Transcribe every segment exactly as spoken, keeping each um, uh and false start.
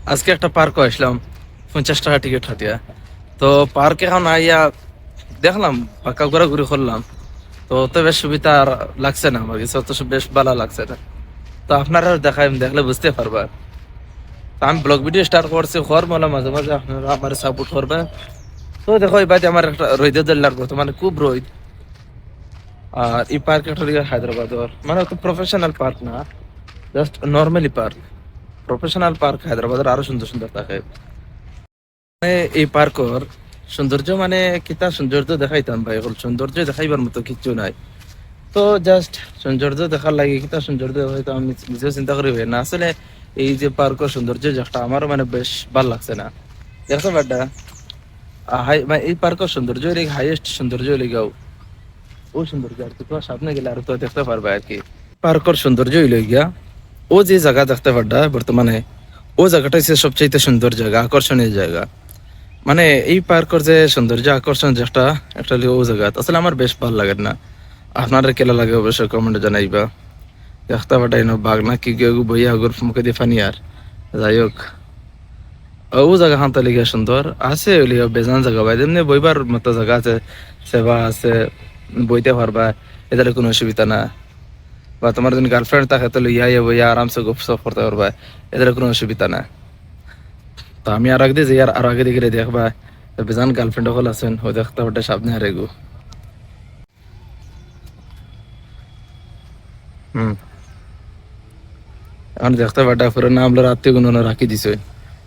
আজকে একটা পার্কো আসলাম, পঞ্চাশ টাকা টিকিট কাটিয়া। তো পার্ক এখন আইয়া দেখলাম, পাক্কা ঘোরাঘুরি করলাম, তো অত বেশ সুবিধা আর লাগছে না আমার কাছে, অত সু-, বেশ ভালা লাগছে না। তো আপনারারে দেখাইমু, দেখলে বুঝতে পারবা। তো আমি ব্লগ ভিডিও স্টার্ট করছি, কর মনে মাঝে মাঝে আপনারা আমারে সাপোর্ট করবা। তো দেখো, এই বাদে আমার একটা রইদে দল লাগবো, তো মানে খুব রইদ। আর এই পার্ক একটা হায়দ্রাবাদর, মানে অত প্রফেশনাল পার্ক না, just normally park. Professional park হায়দ্রাবাদর আরো সুন্দর সুন্দর থাকে। মানে এই পার্কর সৌন্দর্য, মানে কিতা সৌন্দর্য দেখাইতাম ভাই, অকল সৌন্দর্য দেখাইবার মতো কিচ্ছু নাই। তো জাস্ট সৌন্দর্য দেখার লাগি, কিতা সৌন্দর্য দেখাইতাম আমি নিজেও চিন্তা করি ভাই না। আসলে এই যে পার্কর সৌন্দর্য যে একটা আমারও মানে বেশ ভালা লাগছে না। দেখছো বেটা, আ, হাই-, মানে এই পার্কর সৌন্দর্য অইলে হাইয়েস্ট সৌন্দর্য অইলে গাও। ও সৌন্দর্য আর কি, তোমার সামনে গেলে আর তো দেখতে পারবা আর কি। পার্কর সৌন্দর্য অইল গিয়া, ও যে জায়গা দেখতে পারবা বর্তমানে, ও জায়গাটা হচ্ছে সবচেয়ে সুন্দর জায়গা, আকর্ষণীয় জায়গা। মানে এই পার্কর যে সৌন্দর্য আকর্ষণ যেটা, একটা হলো ও জায়গা। আসলে আমার বেশ ভালা লাগে না, আপনারার কিলা লাগে অবশ্যই কমেন্টে জানাইবা। দেখতে পারবা ইনো বাঘ না কি গিয়ে বইয়া আগর মুখে দিয়ে পানি আর, যাই হোক, ও জায়গা হান্তা লিগা সুন্দর আছে, অইলে বেজান জায়গা ভাই, এমনি বইবার মতো জায়গা আছে, সেবা আছে, বইতে পারবা, এদের কোনো অসুবিধা না। বা তোমার যদি গার্লফ্রেন্ড থাকে, তো লইয়া আইয়া বইয়া আরামসে গপ সপ করতে পারবা, এদের কোনো অসুবিধা না। তো আমি আর আগে দিয়ে যাই, আর আর আগে দিয়ে গেলে দেখবা, বেজান গার্লফ্রেন্ড হকল আছেন, ও দেখতে পারবা সামনে আর এগু। হুম। এখন দেখতে পারবা, পুরো না আমরার আত্মীয় গুণ রাখি দিছে।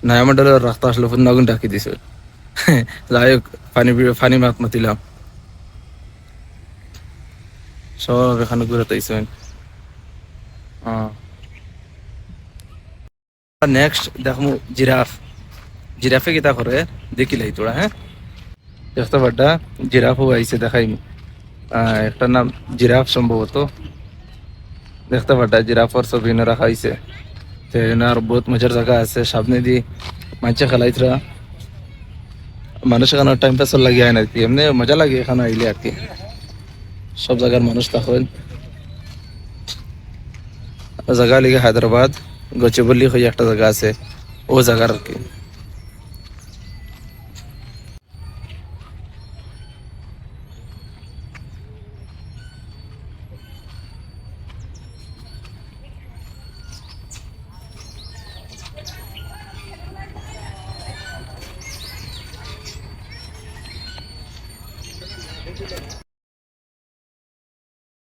না আমার ডলে রাখতে আসলে পুরো নাগুন রাখি দিছে। যাই হোক, পানি বি-, পানি মাত মাতিলাম। সব এখানে ঘুরে তাইছেন। হ্যাঁ। নেক্সট দেখমু জিরাফ। জিরাফে কিতা করে দেখিলাই তোরা, হ্যাঁ? দেখতে পারবা, জিরাফও আইছে, দেখাইমু। আহ, একটা নাম জিরাফ সম্ভবত। দেখতে পারবা, জিরাফর ছবি এনে রাখা হইছে। তো এনে আর বহুত মজার জায়গা আছে, সামনে দি মানষে খেলাইতরা। মানুষ এখানে টাইম পাস লাগি আয় না আর কি, এমনি মজা লাগে এখানে আইলে আর কি। সব জায়গার মানুষ তখন জায়গা লিগে হায়দ্রাবাদ, গচিবল্লি হয়ে একটা জায়গা আছে, ও জায়গার আর কি।